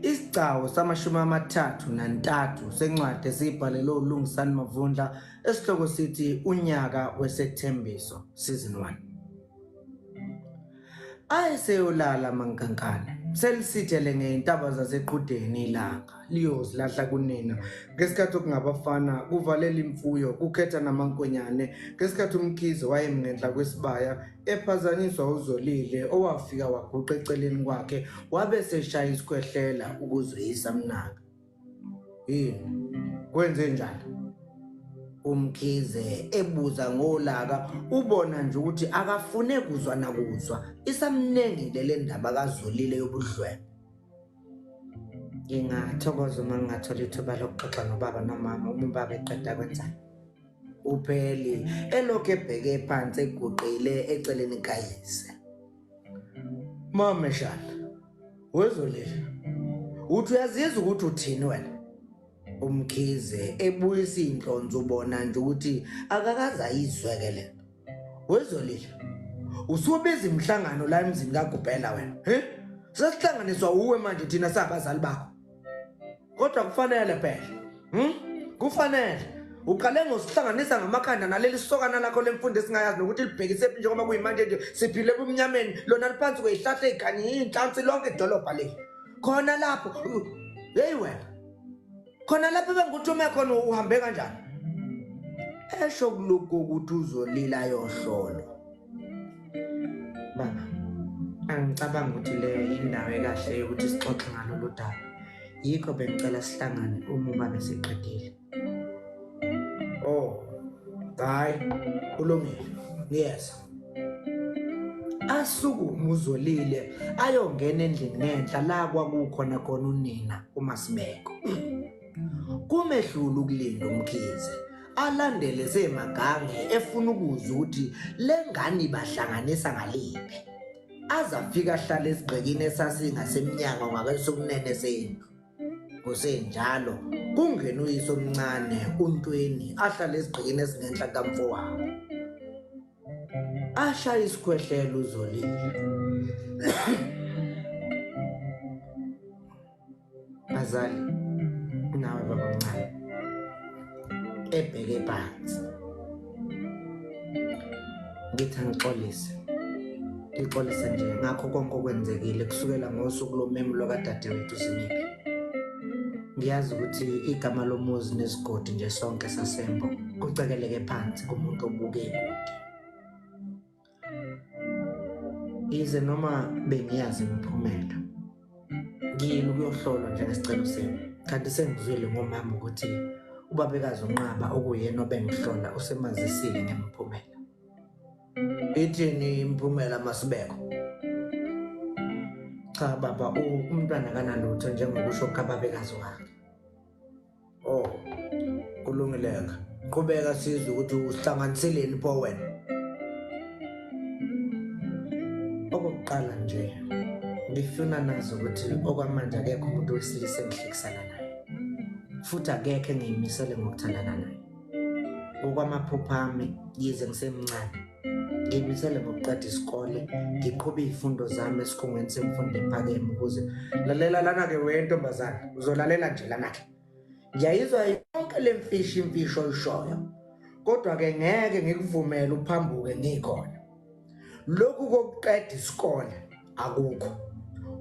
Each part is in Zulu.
Isigcawu samashumi amathathu nantathu sencwadi esiyibhalelwe uLungisani Mavundla esihloko sithi Unyaka Wesethembiso Season 1. Ayeseyolala amankankane selisithele ngey'ntaba zaseqhudeni ilanga liyozilahla kunina ngesikhathi okungabafana kuvalela imfuyo kukhetha namankonyane ngesikhathi umkhize wayemngenhla kwesibaya ephazanyiswa uZolile owafika waguqa eceleni kwakhe wabe seshaya isikhwehlela ukuzoyisa mnaka. Yini? Kwenze njani? UMkhize ebuza ngolaka ubona nje ukuthi akafune kuzwa nakuzwa isamnengile le ndaba kaZolile yobudlwembe. Ngingathokoza uma ngingathola ithuba lokuxoxa nobaba nomama uma ubaba eqeda kwenzani. upheli elokhu ebheke phansi eguqile eceleni kayise mameshana wezolile uthi uyazizwa ukuthi uthini wena umkhize ebuyisa iy'nhlonzo ubona nje ukuthi akakaze ayizweke le nto wezolile usubiza imihlangano la emzini kagubhela wena he sesihlanganiswa uwe manje thina sabazali bakho kodwa kufanele phela kufanele uqale ngosihlanganisa ngamakhanda naleli sokana lakho lemfundo esingayazi nokuthi libhekise phi njengoba kuyimanje nje siphile ebumnyameni lona liphansi kweyihlahla ey'khanye iy'nhlansi lonke idolobha leli khona lapho heyi wena khona lapho ebengikuthume khona uhambe kanjani esho kulokhu ukuthi uzolila yohlolo Baba, angicabangi ukuthi leyo yindawo ekahle yokuthi sixoxe ngalolu daba. Yikho bengicela sihlangane uma ubaba eseqedile. Oh, hayi, kulungile. Ngiyeza. Asukume uZolile ayongena endlini ngenhla la kwakukhona khona unina uMasibeko. Kumehlula ukulinda uMkhize alandele semagange efuna ukuzwa ukuthi le ngane ibahlanganisa ngaliphi. Aze afike ahlale esigqekini esasingasemnyango ngakwesokunene sendlu. Kusenjalo kungena uyise omncane uNtweni ahlale esigqekini esingenhla kamfowabo. Ashaya isikhwehlela uZolile. Bazali nawe baba mncane ebheke phansi ngithi angixolise ngixolise nje ngakho konke okwenzekile kusukela ngosuku lomemu lokadadewethu Zimiphi ngiyazi ukuthi igama lomuzi nesigodi nje sonke sasembo kucekeleke phansi kumuntu obuke kude Yize noma bengiyazi imiphumela, ngiyile ukuyohlolwa njengesicelo senu, kanti sengizwile ngomama ukuthi ubabekazi uNqaba okuyena obengihlola usemazisile ngemiphumela. Ithini imiphumela Masibeko? Cha baba, umntwana akanalutho njengokusho kukababekazi wakhe. Oh, kulungileka. Qhubeka sizwe ukuthi uhlanganiseleni pho wena. Okokuqala nje ngifuna nazi ukuthi okwamanje akekho umuntu wesilisa engihlekisana naye. Futhi akekho engiyimisele ngokuthandana naye. Ngokwamaphupho ami yize ngisemncane Ngiyimisele ngokuqeda isikole ngiqhube iy'fundo zami esikhungweni semfundo ephakeme ukuze lalela lana-ke wena ntombazane uzolalela nje lana-ke ngiyayizwa yonke le mfishi imfisho oyishoyo kodwa-ke ngeke ngikuvumele uphambuke ngikhona lokhu kokuqeda isikole akukho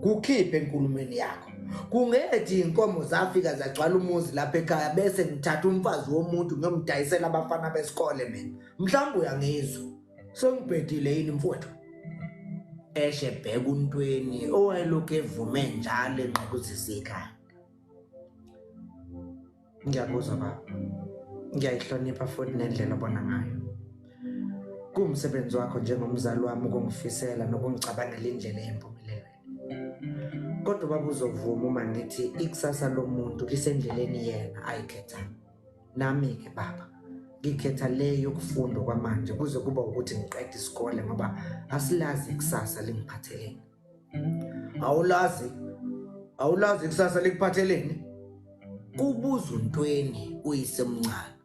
kukhiphe enkulumweni yakho kungethi inkomo zafika zagcwala umuzi lapha ekhaya bese ngithatha umfazi womuntu ngiyomdayisela abafana besikole mina mhlawumbe uyangizwa sengibhedile yini mfowethu eshe bheka untweni owayelokhu evume njalo enqekuzisa ikhanda Ngiyakuzwa baba. Ngiyayihlonipha futhi nendlela obona ngayo. Kuwumsebenzi wakho njengomzali wami ukungifisela nokungicabangela indlela eyempumelelweni. Kodwa baba uzovuma uma ngithi ikusasa lomuntu lisendleleni yena ayikhethayo. Nami-ke baba ngikhetha le yokufunda kwamanje kuze kuba ukuthi ngiqede isikole ngoba asilazi ikusasa lingiphatheleni. Awulazi awulazi ikusasa likuphatheleni? Kubuza uNtweni uyisemncane.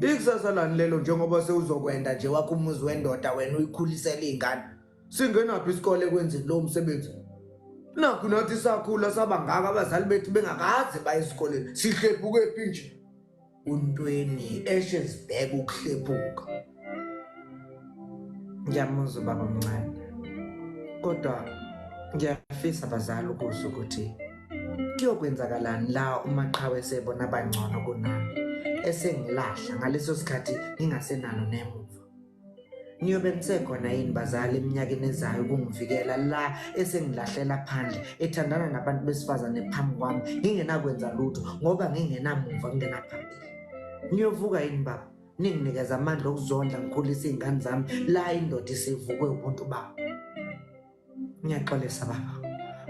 Ikusasa lani lelo njengoba sewuzokwenda nje wakho umuzi wendoda wena uyikhulisela iy'ngane. Singenaphi isikole ekwenzeni lowo msebenzi? Nakhu nathi sakhula saba ngaka abazali bethu bengakaze baye esikoleni. Sihlephuke phi nje? Untweni eshe zibheka ukuhlephuka. Ngiyamuzwa ubaba omncane. Kodwa ngiyafisa bazali ukuzwa ukuthi kuyokwenzakalani la uMaqhawe esebona abangcono kunami esengilahla ngaleso sikhathi ngingasenalo nemuva. Niyobe nisekhona yini bazali eminyakeni ezayo ukungivikela la esengilahlela phandle ethandana nabantu besifazane phambi kwami ngingenakwenza lutho ngoba ngingenamuva ngingenaphambili. Niyovuka yini baba ninginikeza amandla okuzondla ngikhulise iy'ngane zami la indoda isivukwe ubuntu babo. Ngiyaxolisa baba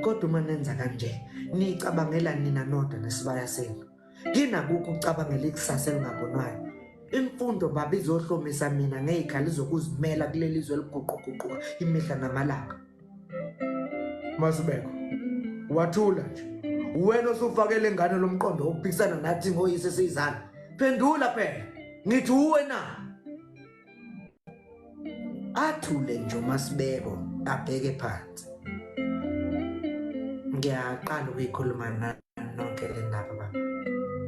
kodwa uma nenza kanje nicabangela nina nodwa nesibaya senu. Nginakukho ukucabangela ikusasa elingabonwayo. Imfundo baba izohlomisa mina ngey'khali zokuzimela kuleli zwe eliguquguquka imihla namalanga. Masibeko wathula nje. Wena osufakele ingane lomqondo wokuphikisana nathi ngoyise siyizala. Phendula phela. Ngithi uwe na? Athule nje uMasibeko abheke phansi. Ngiyaqala ukuyikhuluma nani nonke le ndaba baba.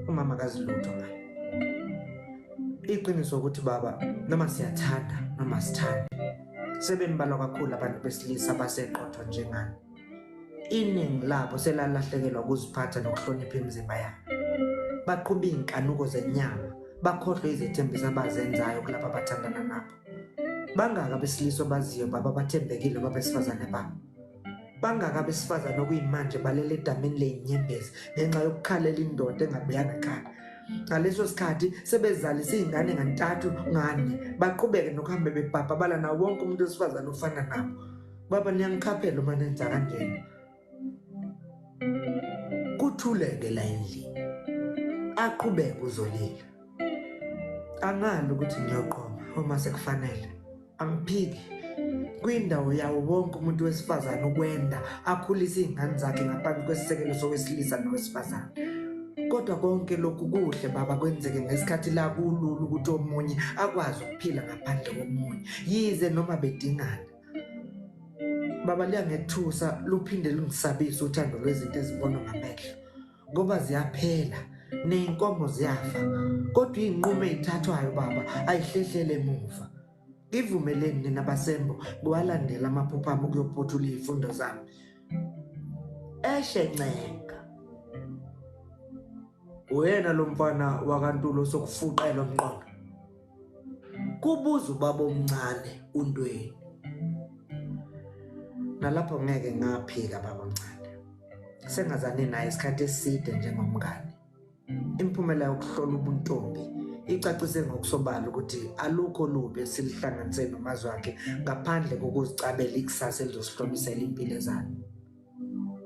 Umama akazi lutho ngayo. Iqiniso ukuthi baba noma siyathanda noma sithanda sebembalwa kakhulu abantu besilisa abaseqotho njengani. Iningi labo selalahlekelwa ukuziphatha nokuhlonipha imizimba yabo. Baqhuba iy'nkanuko zenyama, bakhohlwe izethembiso abazenzayo kulabo abathandana nabo. Bangaka abesilisa obaziyo baba abathembekile kwabesifazane babo. Bangaka abesifazane okuyimanje balele edamini ley'nyembezi ngenxa yokukhalela indoda engabuyanga ekhaya. Ngaleso sikhathi sebezalise iy'ngane ngantathu ngane, baqhubeke nokuhambe bebhabhabala nawo wonke umuntu wesifazane ofana nabo. Baba niyangikhaphela uma nenza kanjena. Kuthuleke la endlini. Aqhubeke uzolila. Angali ukuthi ngiyoqoma uma sekufanele. Angiphiki. Kwindawo yawo wonke umuntu wesifazane ukwenda akhulise iy'ngane zakhe ngaphansi kwesisekelo sowesilisa nowesifazane. Kodwa konke lokhu kuhle baba kwenzeke ngesikhathi la kulula ukuthi omunye akwazi ukuphila ngaphandle komunye yize noma bedingana. Baba liyangethusa luphinde lungisabise uthando lwezinto ezibonwa ngamehlo ngoba ziyaphela ney'nkomo ziyafa kodwa iy'nqumo ey'thathwayo baba ayihlehlele emuva. Ngivumeleni nina basembo ngiwalandela amaphupho ami ukuyophothula iy'fundo zami. Eshe ncenga. Uyena lo mfana wakaNtulo sokufuqela umqondo. Kubuza ubaba omncane uNtweni. Nalapho ngeke ngaphika baba omncane. Sengazane naye isikhathi eside njengomngane. Imiphumela yokuhlola ubuntombi icacise ngokusobala ukuthi alukho lubi esilihlanganise nomazwakhe ngaphandle kokuzicabela ikusasa elizosihlomisela impilo ezayo.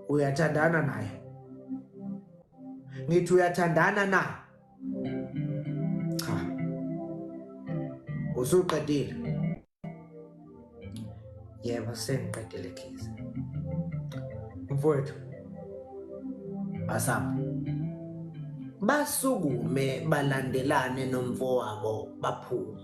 Uyathandana naye? Ngithi uyathandana na? Cha. Usuqedile? Yebo, sengiqedile Khiza. Mfowethu, asambe. Basukume balandelane nomfowabo baphume.